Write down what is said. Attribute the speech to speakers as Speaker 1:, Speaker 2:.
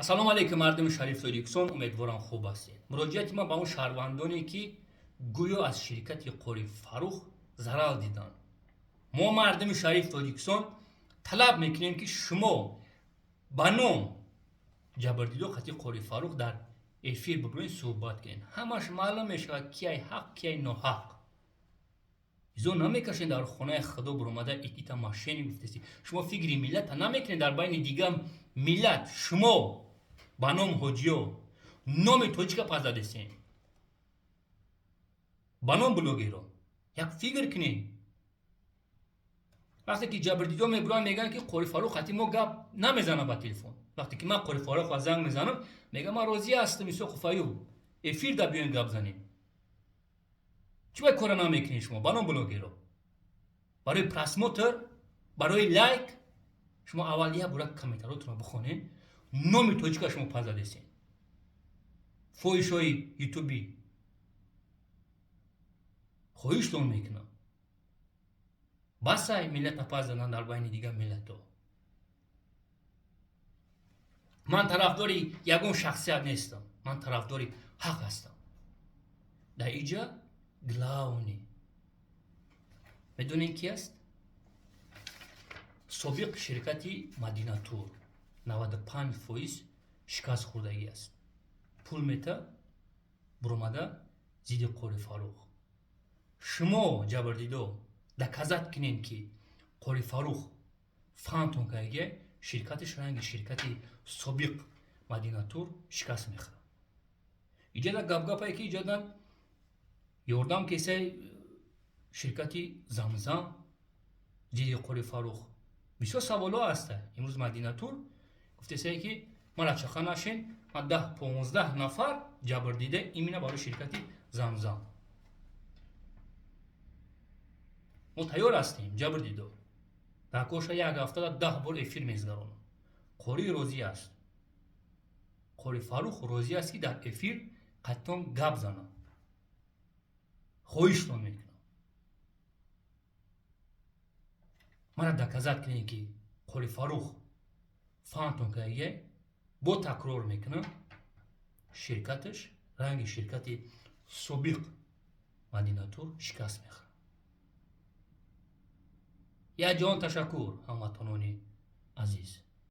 Speaker 1: Ассалому алайкум, мардуми шариф Тоҷикистон, умедворам, хуб ҳастед. Муроҷиати ман ба он шаҳрвандоне, ки гӯё аз ширкати Қори Фаррух зарал диданд. Мо, мардуми шариф Тоҷикистон, талаб мекунем, ки шумо ба ном ҷабрдидо қати Қори Фаррух дар эфир бибуред, суҳбат кунед. Ҳамаш маълум мешавад, кияй ҳақ, кияй ноҳақ. Изо намекашед, дар хонаи худо буромада итита мошенник гуфтеси. Шумо фикри миллата намекунед. Дар байни дигар миллат шумо ба ном ҳоҷиё номи тоҷика пас задесен, ба ном блогеро. Як фикр кунед, вақте ки ҷабрдидо мебуранд, мегӯянд, ки Қори Фаррух қати мо гап намезанад ба телефон. Вақте ки ман Қори Фаррухро занг мезанам, мегӯям: «Ман розӣ ҳастам, Исоқов Аюб, эфир да биёем, гап занем». Чӣ бояд кора намекунед шумо, ба ном блогеро? Барои просмотр, барои лайк шумо аввал як бора комментаротонро бихонед. Номи тоҷика шумо пас задесен, фоҳишҳои ютубӣ. Хоҳиштон мекунам, басай миллата пас задан дар байни дигар миллатҳо. Ман тарафдори ягон шахсият нестам, ман тарафдори ҳақ ҳастам. Дар иҷа главный медонед ки аст? Собиқ ширкати Мадинатур 95% шикаст хӯрдагӣ аст. Пул мета, буромада зидди Қори Фаррух. Шумо, ҷабрдидо, доказать кунед, ки Қори Фаррух фантон кардагия, ширкатиш ранги ширкати собиқ Мадинатур шикаст мехӯрад. Иҷада гапгапае, ки иҷадан ёрдам кесаи ширкати Замзам зидди Қори Фаррух. Бисёр саволҳо ҳаста. Имрӯз Мадинатур гуфтесае, ки мара чақа нашен, ман 10-15 нафар ҷабрдида именно барои ширкати Замзам. Мо тайёр ҳастем, ҷабрдидо. Дар коша як ҳафтада 10 бор эфир мезгаронам. Қорӣ розӣ аст, Қори Фаррух розӣ аст, ки дар эфир қаттон гап занам. Хоҳиштон мекунам, мара доказать кунед, ки Қори Фаррух фантон кардагия. Бо такрор мекунам, ширкаташ ранги ширкати собиқ Мадинатур шикаст мехӯрад. Як ҷаҳон ташаккур, ҳамватанони азиз.